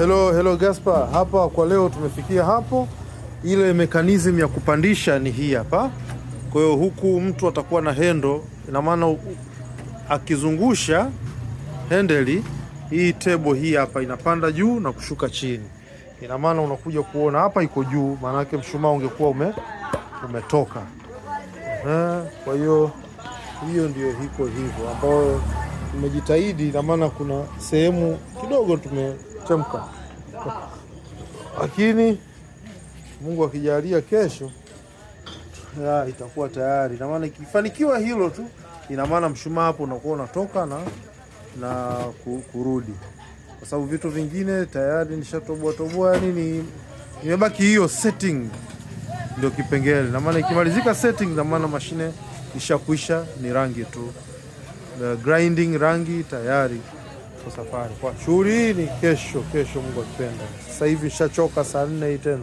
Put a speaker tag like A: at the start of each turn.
A: Hello, hello Gaspar. Hapa kwa leo tumefikia hapo. Ile mechanism ya kupandisha ni hii hapa. Kwa hiyo huku mtu atakuwa na handle, ina maana akizungusha handle hii, table hii hapa inapanda juu na kushuka chini. Ina maana unakuja kuona hapa iko juu, maana yake mshumaa ungekuwa umetoka. Kwa hiyo hiyo ndio iko hivyo, ambayo tumejitahidi. Ina maana kuna sehemu kidogo tumechemka, lakini Mungu akijalia kesho ya, itakuwa tayari. Ina maana ikifanikiwa hilo tu, ina maana mshumaa hapo unakuwa unatoka na kurudi, kwa sababu vitu vingine tayari nishatoboa toboa, nini, imebaki hiyo setting ndio kipengele. Na maana ikimalizika setting, na maana mashine ishakuisha, ni rangi tu, the grinding, rangi tayari kwa safari. Kwa shughuli hii ni kesho, kesho Mungu akipenda. Sasa hivi nishachoka, saa 4 hii tena.